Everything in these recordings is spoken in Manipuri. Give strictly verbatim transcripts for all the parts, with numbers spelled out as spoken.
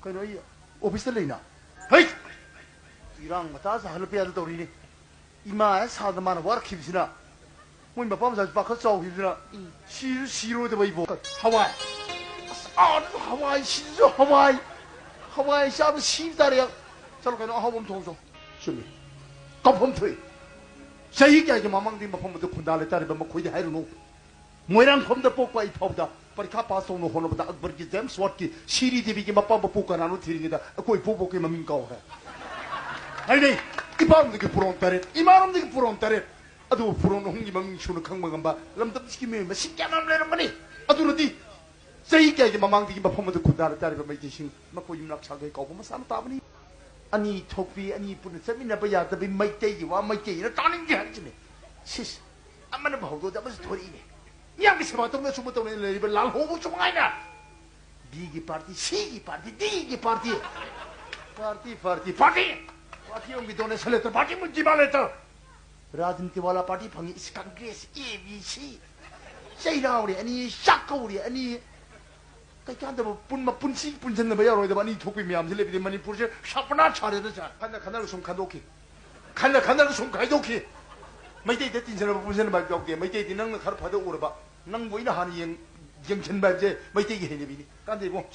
ꯀꯩꯅꯣ, ꯑꯩ ꯑꯣꯐꯤꯁꯇ ꯂꯩꯅ꯫ ꯍꯩ! ꯏꯔꯥꯡ ꯃꯇꯥ ꯁꯥꯍꯜꯂꯛꯄ ꯌꯥꯗ ꯇꯧꯔꯤꯅꯦ꯫ ꯏꯃꯥ ꯍꯦꯛ ꯁꯥꯗ ꯃꯥꯅ ꯋꯥꯔꯛꯈꯤꯕꯁꯤꯅ, ꯃꯣꯏ ꯃꯄꯥ ꯃꯆꯥꯁꯨ ꯄꯥꯈꯠ ꯆꯥꯎꯈꯤꯕꯁꯤꯅ, ꯁꯤꯁꯨ ꯁꯤꯔꯣꯏꯗꯕ ꯏꯕꯣ꯫ ꯍꯋꯥꯏ꯫ ꯑꯁ, ꯑꯥꯗꯁꯨ ꯍꯋꯥꯏ, ꯁꯤꯗꯁꯨ ꯍꯋꯥꯏ꯫ ꯍꯋꯥꯏ ꯆꯥꯕ ꯁꯤꯕ ꯇꯥꯔꯦ꯫ ꯆꯠꯂꯣ ꯀꯩꯅꯣ, ꯑꯍꯥꯎꯕ ꯑꯃ ꯊꯣꯡꯉꯨꯆꯣ꯫ ꯆꯨꯝꯃꯤ꯫ ꯀꯥꯎꯐꯝ ꯊꯣꯛꯏ꯫ ꯆꯍꯤ ꯀꯌꯥꯒꯤ ꯃꯃꯥꯡꯗꯒꯤ ꯃꯐꯝ ꯑꯗꯨ ꯈꯨꯟꯗꯥ ꯂꯩꯇꯥꯔꯤꯕ ꯃꯈꯣꯏꯗ ꯍꯥꯏꯔꯨꯅꯨ꯫ ꯃꯣꯏꯔꯥꯡꯈꯣꯝꯗ ꯄꯣꯛꯄ ꯑꯩ ꯐꯥꯎꯗ ꯄꯔꯤꯈꯥ ꯄꯥꯁ ꯇꯧꯅ ꯍꯣꯠꯅꯕꯗ ꯑꯛꯕꯔꯒꯤ ꯖꯦꯝꯁ ꯋꯥꯠꯀꯤ ꯁꯤꯔꯤ ꯗꯦꯕꯤꯒꯤ ꯃꯄꯥ ꯃꯄꯨ ꯀꯅꯥꯅꯣ ꯊꯤꯔꯤꯉꯩꯗ ꯑꯩꯈꯣꯏ ꯏꯄꯨꯕꯣꯛꯀꯤ ꯃꯃꯤꯡ ꯀꯥꯎꯈ꯭ꯔꯦ꯫ ꯍꯥꯏꯅꯩ, ꯏꯄꯥꯔꯣꯝꯗꯒꯤ ꯄꯨꯔꯣꯟ ꯇꯔꯦꯠ, ꯏꯃꯥꯔꯣꯝꯗꯒꯤ ꯄꯨꯔꯣꯟ ꯇꯔꯦꯠ꯫ ꯑꯗꯨꯕꯨ ꯄꯨꯔꯣꯟ ꯑꯍꯨꯝꯒꯤ ꯃꯃꯤꯡ ꯁꯨꯅ ꯈꯪꯕ ꯉꯝꯕ ꯂꯝꯗꯝꯁꯤꯒꯤ ꯃꯤꯑꯣꯏ ꯃꯁꯤꯡ ꯀꯌꯥ ꯃꯔꯨꯝ ꯂꯩꯔꯝꯒꯅꯤ꯫ ꯑꯗꯨꯅꯗꯤ ꯆꯍꯤ ꯀꯌꯥꯒꯤ ꯃꯃꯥꯡꯗꯒꯤ ꯃꯐꯝ ꯑꯗꯨ ꯈꯨꯟꯗꯥꯔ ꯇꯥꯔꯤꯕ ꯃꯩꯇꯩꯁꯤꯡ ꯃꯈꯣꯏ ꯌꯨꯝꯅꯥꯛ ꯁꯥꯒꯩ ꯀꯥꯎꯕ ꯃꯁꯥꯅ ꯇꯥꯕꯅꯤ꯫ ꯑꯅꯤ ꯊꯣꯛꯄꯤ ꯑꯅꯤ ꯄꯨꯟꯅ ꯆꯠꯃꯤꯟꯅꯕ ꯌꯥꯗꯕꯤ ꯃꯩꯇꯩꯒꯤ ꯋꯥ ꯃꯩꯇꯩꯅ ꯇꯥꯅꯤꯡꯗꯦ ꯍꯥꯏꯔꯤꯁꯤꯅꯦ꯫ ꯁꯤꯁ, ꯑꯃꯅ ꯍꯧꯗꯣꯛꯑꯗꯤ ꯑꯃꯁꯨ ꯊꯣꯔꯛꯏꯅꯦ꯫ ꯃꯤꯌꯥꯝꯒꯤ ꯁꯦꯕꯥ ꯇꯧꯅ ꯁꯨꯝꯕ ꯇꯧꯅ ꯂꯩꯔꯤꯕ ꯂꯥꯜꯍꯧꯕꯁꯨ ꯃꯉꯥꯏꯅ꯫ ꯕꯤꯒꯤ ꯄꯥꯔꯇꯤ, ꯁꯤꯒꯤ ꯄꯥꯔꯇꯤ, ꯗꯤꯒꯤ party. Party, party, party. Party ꯑꯃꯒꯤ ꯗꯣꯅꯦꯁꯟ ꯂꯦꯇꯔ, ꯄꯥꯔꯇꯤ ꯑꯃꯒꯤ ꯗꯤꯃꯥꯟ ꯂꯦꯇꯔ꯫ ꯔꯥꯖꯅꯤꯇꯤ ꯋꯥꯂꯥ ꯄꯥꯔꯇꯤ ꯐꯪꯉꯤ, ꯏꯁ ꯀꯪꯒ꯭ꯔꯦꯁ, ꯑꯦ ꯕꯤ ꯁꯤ꯫ ꯆꯩꯔꯥꯎꯔꯦ ꯑꯅꯤ, ꯆꯥꯛꯀꯧꯔꯦ ꯑꯅꯤ꯫ ꯀꯩꯀꯥꯟꯗꯕ ꯄꯨꯟ-, ꯄꯨꯟꯁꯤ ꯄꯨꯟꯁꯤꯟꯅꯕ ꯌꯥꯔꯣꯏꯗꯕ ꯑꯅꯤ ꯊꯣꯛꯄꯤ ꯃꯌꯥꯝꯁꯤ ꯂꯩꯕꯗꯤ ꯃꯅꯤꯄꯨꯔꯁꯦ ꯁꯥꯄꯅꯥ ꯁꯥꯔꯦꯗ ꯁꯥꯔ꯫ ꯈꯟꯅ ꯈꯟꯅꯔꯒ ꯁꯨꯝ ꯈꯟꯗꯣꯛꯈꯤ꯫ ꯈꯟꯅ ꯈꯟꯅꯔꯒ ꯁꯨꯝ ꯈꯥꯏꯗꯣꯛꯈꯤ꯫ ꯃꯩꯇꯩꯗ ꯇꯤꯟꯖꯟꯅꯕ ꯄꯨꯟꯁꯤꯟꯅꯕ ꯍꯥꯏꯕ ꯌꯥꯎꯗꯦ꯫ ꯃꯩꯇꯩꯗꯤ ꯅꯪꯅ ꯈꯔ ꯐꯗ ꯎꯔꯕ, ꯅꯪꯕꯨ ꯑꯩꯅ ꯍꯥꯟꯅ ꯌꯦꯡ-, ꯌꯦꯡꯁꯤꯟꯕ ꯍꯥꯏꯕꯁꯦ ꯃꯩꯇꯩꯒꯤ ꯍꯩꯅꯕꯤꯅꯤ꯫ ꯀꯥꯟꯗꯦ ꯏꯕꯨꯡ꯫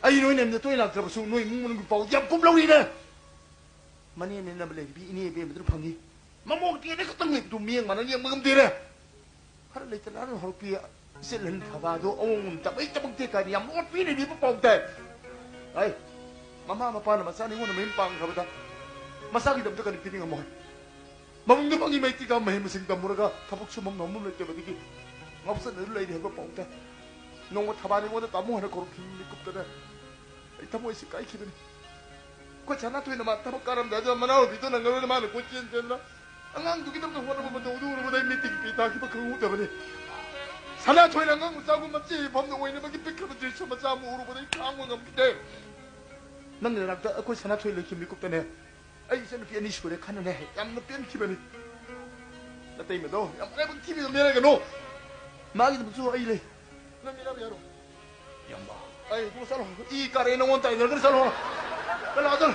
ꯑꯩ ꯅꯣꯏ ꯅꯌꯨꯝꯗ ꯇꯣꯏꯅ ꯂꯥꯛꯇ꯭ꯔꯕꯁꯨ ꯅꯣꯏ ꯏꯃꯨꯡ ꯃꯅꯨꯡꯒꯤ ꯄꯥꯎꯗꯤ ꯌꯥꯝ ꯀꯨꯞꯂꯧꯔꯤꯅꯦ꯫ ꯃꯅꯦ ꯅꯦꯅꯕ ꯂꯩꯔꯤꯕꯤ ꯏꯅꯦ ꯏꯕꯦꯝꯃꯗꯨꯅ ꯐꯪꯉꯤ꯫ ꯃꯃꯧ ꯀꯦꯅꯦ ꯈꯛꯇꯪ ꯂꯩꯕꯗꯨ ꯃꯤꯠꯌꯦꯡ ꯃꯥꯟꯅꯅ ꯌꯦꯡꯕ ꯉꯝꯗꯦꯅꯦ꯫ ꯈꯔ ꯂꯩꯇꯅ ꯍꯧꯔꯛꯄꯤ ꯏꯆꯦꯜ ꯑꯍꯟ ꯊꯕꯥꯗꯣ ꯑꯑꯣꯡ ꯑꯃ ꯇꯝꯃꯛꯏ ꯇꯝꯃꯛꯇꯦ ꯀꯥꯏꯅ ꯌꯥꯝ ꯑꯣꯠꯄꯤꯅ ꯏꯕꯤꯕ ꯄꯥꯎ ꯇꯥꯏ꯫ ꯑꯩ, ꯃꯃꯥ ꯃꯄꯥꯅ ꯃꯆꯥ ꯅꯤꯉꯣꯟꯗ ꯃꯌꯨꯝ ꯄꯥꯡꯈ꯭ꯔꯕꯗ ꯃꯆꯥꯒꯤꯗꯃꯛꯇ ꯀꯔꯤ ꯄꯤꯅꯤꯡꯉꯝꯃꯣꯏ? ꯃꯃꯨꯡꯗ ꯐꯪꯉꯤ ꯃꯩꯇꯩꯒ ꯃꯍꯩ ꯃꯁꯤꯡ ꯇꯝꯃꯨꯔꯒ ꯊꯕꯛ ꯁꯨꯐꯝ ꯅꯣꯝꯐꯝ ꯂꯩꯇꯕꯗꯒꯤ ꯉꯥꯎꯁꯟꯅꯗꯨꯅ ꯂꯩꯔꯤ ꯍꯥꯏꯕ ꯄꯥꯎ ꯇꯥꯏ꯫ ꯅꯣꯡꯃ ꯊꯕꯥ ꯅꯤꯉꯣꯟꯗ ꯇꯥꯃꯣ ꯍꯥꯏꯅ ꯀꯧꯔꯛꯈꯤꯕ ꯃꯤꯀꯨꯞꯇꯅ ꯑꯩ ꯊꯃꯣꯏꯁꯤ ꯀꯥꯏꯈꯤꯕꯅꯤ꯫ ꯑꯩꯈꯣꯏ ꯁꯅꯥꯊꯣꯏꯅ ꯃꯥ ꯊꯕꯛ ꯀꯥꯔꯝꯗꯥꯏꯗ ꯃꯅꯥꯎꯅꯨꯄꯤꯗꯣ ꯅꯪꯅꯕꯅ ꯃꯥꯅ ꯀꯣꯏꯆꯦꯟ ꯆꯦꯟꯗꯅ ꯑꯉꯥꯡꯗꯨꯒꯤꯗꯃꯛꯇ ꯍꯣꯠꯅꯕ ꯃꯇꯧꯗꯨ ꯎꯔꯨꯕꯗ ꯑꯩ ꯃꯤꯠꯇꯒꯤ ꯄꯤ ꯇꯥꯈꯤꯕ ꯈꯪꯍꯧꯗꯕꯅꯤ꯫ ꯁꯅꯥꯊꯣꯏꯅ ꯑꯉꯥꯡ ꯃꯆꯥꯒꯨꯝ ꯃꯆꯦ ꯏꯐꯝꯗ ꯑꯣꯏꯅꯕꯒꯤ ꯄꯤꯛꯈ꯭ꯔꯕ ꯗ꯭ꯔꯤꯁ ꯃꯆꯥ ꯑꯃ ꯎꯔꯨꯕꯗ ꯑꯩ ꯈꯥꯡꯕ ꯉꯝꯈꯤꯗꯦ꯫ ꯅꯪꯒꯤ ꯅꯅꯥꯛꯇ ꯑꯩꯈꯣꯏ ꯁꯅꯥꯊꯣꯏ ꯂꯩꯈꯤꯕ ꯃꯤꯀꯨꯞꯇꯅꯦ꯫ ꯑꯩ ꯏꯆꯟꯅꯨꯄꯤ ꯑꯅꯤ ꯁꯨꯔꯦ ꯈꯟꯅꯅꯦ ꯌꯥꯝꯅ ꯄꯦꯟꯈꯤꯕꯅꯤ꯫ ꯅꯇꯩꯃꯗꯣ ꯌꯥꯝ ꯂꯥꯏꯕꯛ ꯊꯤꯕꯤꯗꯣ ꯃꯤꯔꯒꯅꯣ꯫ ꯃꯥꯒꯤꯗꯃꯛꯁꯨ ꯑꯩ ꯂꯩ꯫ ꯅꯪ ꯃꯤꯔꯥꯕ ꯌꯥꯔꯣ? ꯌꯥꯝꯕ꯫ ꯑꯩ, ꯏꯕꯨꯡꯉꯣ, ꯆꯠꯂꯣ꯫ ꯏ ꯀꯥꯔꯦ ꯅꯉꯣꯟ ꯇꯥꯏꯅꯔꯒꯅ ꯆꯠꯂꯣ꯫ ꯆꯠꯂꯣ, ꯆꯠꯂꯣ꯫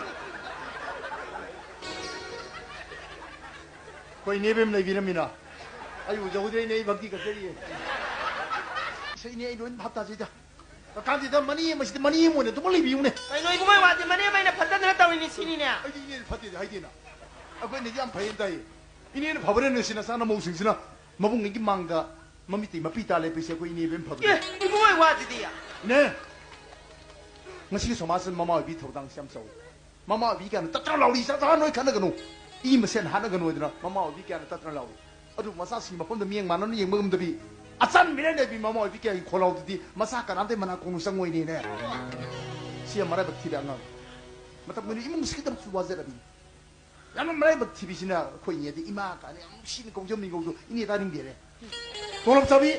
ꯑꯩꯈꯣꯏ ꯏꯅꯦ ꯏꯕꯦꯝ ꯂꯩꯕꯤꯔꯝꯃꯤꯅ꯫ ꯑꯩ ꯎꯖꯍꯧꯗ꯭ꯔꯦ, ꯏꯅꯦ, ꯑꯩ ꯚꯛꯇꯤ ꯀꯠꯆꯔꯤꯌꯦ꯫ ꯏꯁꯩꯅꯦ, ꯑꯩ ꯂꯣꯏꯅ ꯚꯥꯞ ꯇꯥꯖꯩꯗ꯫ ꯀꯥꯟꯁꯤꯗ ꯃꯅꯤ ꯑꯃꯁꯤꯗ ꯃꯅꯤ ꯑꯃ ꯑꯣꯏꯅ ꯑꯗꯨꯃꯛ ꯂꯩꯕꯤꯌꯨꯅꯦ꯫ ꯀꯩꯅꯣ ꯏꯕꯨꯡꯉꯣ, ꯋꯥꯗꯤ ꯃꯅꯤ ꯑꯃ ꯑꯩꯅ ꯐꯠꯇꯗꯅ ꯇꯧꯔꯤꯅꯤ ꯁꯤꯅꯤꯅꯦ꯫ ꯑꯩꯗꯤ ꯏꯅꯦ ꯐꯠꯇꯦꯗꯤ ꯍꯥꯏꯗꯦꯅ꯫ ꯑꯩꯈꯣꯏꯅꯗꯤ ꯌꯥꯝ ꯐꯩꯌꯦꯅ ꯇꯥꯏꯌꯦ꯫ ꯏꯅꯦꯅ ꯐꯕꯅꯦ ꯁꯤ ꯅꯆꯥ ꯅꯃꯧꯁꯤꯡꯁꯤꯅ ꯃꯕꯨꯡꯉꯩꯒꯤ ꯃꯥꯡꯗ ꯃꯃꯤꯇꯩ ꯃꯄꯤ ꯇꯥ ꯂꯦꯞꯄꯤꯁꯦ ꯑꯩꯈꯣꯏ ꯏꯅꯦ ꯏꯕꯦꯝ ꯐꯕꯅꯦ꯫ ꯑꯦ, ꯏꯕꯨꯡꯉꯣ ꯋꯥꯁꯤꯗꯤ꯫ ꯏꯅꯦ, ꯉꯁꯤꯒꯤ ꯁꯃꯥꯖꯁꯤꯗ ꯃꯃꯥ ꯑꯣꯏꯕꯤ ꯊꯧꯗꯥꯡꯁꯤ ꯌꯥꯝ ꯆꯥꯎꯏ꯫ ꯃꯃꯥ ꯑꯣꯏꯕꯤ ꯀꯌꯥꯅ ꯇꯠꯇꯅ ꯂꯥꯎꯔꯤ, ꯏꯆꯥ ꯆꯥ ꯅꯣꯏ ꯈꯠꯅꯒꯅꯨ꯫ ꯏ ꯃꯁꯦꯟ ꯍꯥꯠꯅꯒꯅꯨ ꯍꯥꯏꯗꯅ ꯃꯃꯥ ꯑꯣꯏꯕꯤ ꯀꯌꯥꯅ ꯇꯠꯇꯅ ꯂꯥꯎꯔꯤ꯫ ꯑꯗꯨ ꯃꯆꯥꯁꯤꯡ ꯃꯐꯝꯗ ꯃꯤꯠꯌꯦꯡ ꯃꯥꯟꯅꯅ ꯌꯦꯡꯕ ꯉꯝꯗꯕꯤ, ꯑꯆꯥꯟ ꯃꯤꯔꯦꯟ ꯂꯩꯕꯤ ꯃꯃꯥ ꯑꯣꯏꯕꯤ ꯀꯌꯥꯒꯤ ꯈꯣꯜꯂꯥꯎꯗꯨꯗꯤ ꯃꯆꯥ ꯀꯅꯥꯝꯇ ꯃꯅꯥ ꯀꯣꯡꯅ ꯆꯪꯉꯣꯏꯅꯦꯅꯦ꯫ ꯁꯤ ꯌꯥꯝ ꯃꯔꯥꯏꯕꯛ ꯊꯤꯕ ꯑꯉꯥꯡ꯫ ꯃꯇꯝ ꯀꯨꯏꯅ ꯏꯃꯨꯡꯁꯤꯒꯤꯗꯃꯛꯁꯨ ꯋꯥꯖꯔꯕꯤ꯫ ꯌꯥꯝꯅ ꯃꯔꯥꯏꯕꯛ ꯊꯤꯕꯤꯁꯤꯅ ꯑꯩꯈꯣꯏ ꯏꯅꯦꯗꯤ ꯏꯃꯥ ꯀꯥꯏꯅ ꯌꯥꯝ ꯅꯨꯡꯁꯤꯅ ꯀꯧꯖꯕ ꯃꯤꯡꯒꯧꯗꯣ ꯏꯅꯦ ꯇꯥꯅꯤꯡꯗꯦꯅꯦ꯫ ꯇꯣꯂꯣꯞ ꯆꯥꯕꯤ,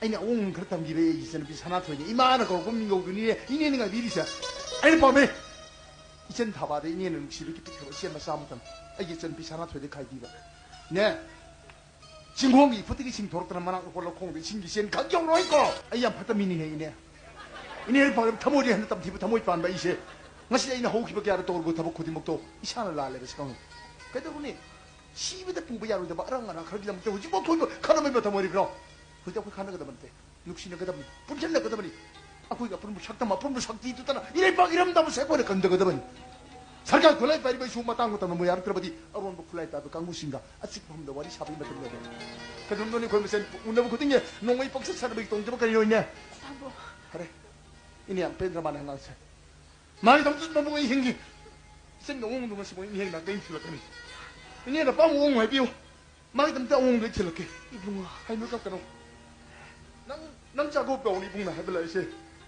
ꯑꯩꯅ ꯑꯋꯣꯡ ꯈꯔ ꯇꯝꯈꯤꯕ ꯑꯩ ꯏꯆꯟꯅꯨꯄꯤ ꯁꯅꯥꯊꯣꯏꯅꯦ꯫ ꯏꯃꯥꯅ ꯀꯧꯔꯛꯄ ꯃꯤꯡꯒꯧꯗꯨꯅꯤꯅꯦ ꯏꯅꯦꯅ ꯉꯥꯏꯕꯤꯔꯤꯁꯦ꯫ ꯑꯩꯅ ꯄꯥꯝꯃꯦ꯫ ꯏꯆꯟ ꯊꯥꯕꯥꯗ ꯏꯅꯦꯅ ꯅꯨꯡꯁꯤꯕꯒꯤ ꯄꯤꯛꯈ꯭ꯔꯕ ꯏꯆꯦ ꯃꯆꯥ ꯑꯃꯇꯪ ꯑꯩꯒꯤ ꯏꯆꯟꯅꯨꯄꯤ ꯁꯅꯥꯊꯣꯏꯗ ꯈꯥꯏꯕꯤꯕ꯫ ꯅꯦ, ꯆꯤꯡꯈꯣꯡꯒꯤ ꯏꯐꯨꯠꯇꯒꯤ ꯏꯁꯤꯡ ꯊꯣꯔꯛꯇꯅ ꯃꯅꯥꯛ ꯃꯈꯣꯜ ꯂꯧꯈꯣꯡꯗ ꯏꯁꯤꯡꯒꯤ ꯆꯦꯟ ꯈꯛ ꯌꯧꯔꯣꯏꯀꯣ꯫ ꯑꯩ ꯌꯥꯝ ꯐꯠꯇ ꯃꯤꯅꯤꯍꯦ ꯏꯅꯦ꯫ ꯏꯅꯦ ꯍꯦꯛ ꯐꯥꯎꯔꯦ ꯊꯃꯣꯏꯗꯤ ꯍꯟꯗ ꯇꯝꯊꯤꯕ ꯊꯃꯣꯏ ꯄꯥꯟꯕ ꯑꯩꯁꯦ꯫ ꯉꯁꯤ ꯑꯩꯅ ꯍꯧꯈꯤꯕ ꯀꯌꯥꯗ ꯇꯧꯔꯨꯕ ꯊꯕꯛ ꯈꯨꯗꯤꯡꯃꯛꯇꯣ ꯏꯁꯥꯅ ꯂꯥꯜꯂꯦꯕꯁꯤ ꯈꯪꯉꯨ꯫ ꯀꯩꯗꯧꯔꯨꯅꯤ? ꯁꯤꯕꯗ ꯄꯨꯕ ꯌꯥꯔꯣꯏꯗꯕ ꯑꯔꯪ ꯑꯔꯥꯛ ꯈꯔꯒꯤꯗꯃꯛꯇ ꯍꯧꯖꯤꯛꯐꯥꯎ ꯊꯣꯏꯕ ꯈꯠꯅꯕꯒꯤ ꯃꯇꯝ ꯑꯣꯏꯔꯤꯕ꯭ꯔꯣ? ꯍꯧꯖꯤꯛ ꯑꯩꯈꯣꯏ ꯈꯠꯅꯒꯗꯕ ꯅꯠꯇꯦ꯫ ꯅꯨꯡꯁꯤꯅꯒꯗꯕꯅꯤ, ꯄꯨꯟꯁꯤꯟꯅꯒꯗꯕꯅꯤ꯫ ꯑꯩꯈꯣꯏꯒꯤ ꯑꯄꯨꯟꯕ ꯁꯛꯇꯝ, ꯑꯄꯨꯟꯕ ꯁꯛꯇꯤꯗꯨꯇꯅ ꯏꯔꯩꯄꯥꯛ ꯏꯔꯝꯗꯝ ꯑꯁꯤ ꯑꯩꯈꯣꯏꯅ ꯀꯟꯖꯒꯗꯕꯅꯤ꯫ ꯁꯔꯀꯥꯔ ꯈꯨꯠꯂꯥꯏ ꯄꯥꯏꯔꯤꯕ ꯑꯩꯁꯨ ꯃꯇꯥꯡ ꯃꯇꯝꯅ ꯃꯣꯏ ꯌꯥꯔꯛꯇ꯭ꯔꯕꯗꯤ ꯑꯔꯣꯟꯕ ꯈꯨꯠꯂꯥꯏ ꯄꯥꯏꯕ ꯀꯥꯡꯕꯨꯁꯤꯡꯒ ꯑꯆꯤꯛꯄ ꯃꯐꯝꯗ ꯋꯥꯔꯤ ꯁꯥꯕꯒꯤ ꯃꯇꯝ ꯌꯧꯔꯦ꯫ ꯀꯩꯗꯧꯅꯣꯅꯦ ꯑꯩꯈꯣꯏ ꯃꯁꯦꯟ ꯎꯅꯕ ꯈꯨꯗꯤꯡꯒꯤ ꯅꯣꯡꯃꯩ ꯄꯪꯁꯠ ꯁꯥꯟꯅꯕꯒꯤ ꯇꯣꯡꯖꯕ ꯀꯔꯤꯅꯣꯅꯦ? ꯇꯥꯃꯣ꯫ ꯐꯔꯦ꯫ ꯏꯅꯦ ꯌꯥꯝ ꯄꯦꯟꯗ꯭ꯔ ꯃꯥꯜꯂꯦ ꯑꯉꯥꯡꯁꯦ꯫ ꯃꯥꯒꯤꯗꯃꯛꯇꯁꯨ ꯃꯕꯨꯡ ꯑꯩ ꯍꯤꯡꯒꯦ꯫ ꯏꯆꯟꯒꯤ ꯑꯋꯣꯡꯗꯣ ꯉꯁꯤ ꯃꯣꯏ ꯏꯅꯦꯅ ꯀꯩꯅ ꯊꯤꯜꯂꯛꯀꯅꯤ꯫ ꯏꯅꯦꯅ ꯑꯄꯥꯝꯕ ꯑꯋꯣꯡ ꯍꯥꯏꯕꯤꯌꯨ꯫ ꯃꯥꯒꯤꯗꯃꯛꯇ ꯑꯋꯣꯡꯗꯣ ꯑꯩ ꯊꯤꯜꯂꯛꯀꯦ꯫ ꯏꯕꯨꯡꯉꯣ꯫ ꯍꯥꯏꯅꯨ ꯀꯞꯀꯅꯨ꯫ ꯅꯪ, ꯅꯪ ꯆꯥꯛ ꯀꯧꯕ ꯀꯧꯅꯤ ꯏꯕꯨꯡꯅ ꯍꯥꯏꯕ ꯂꯥꯛꯏꯁꯦ꯫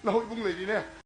ꯅꯍꯣꯏ ꯏꯕꯨꯡ ꯂꯩꯔꯤꯅꯦ꯫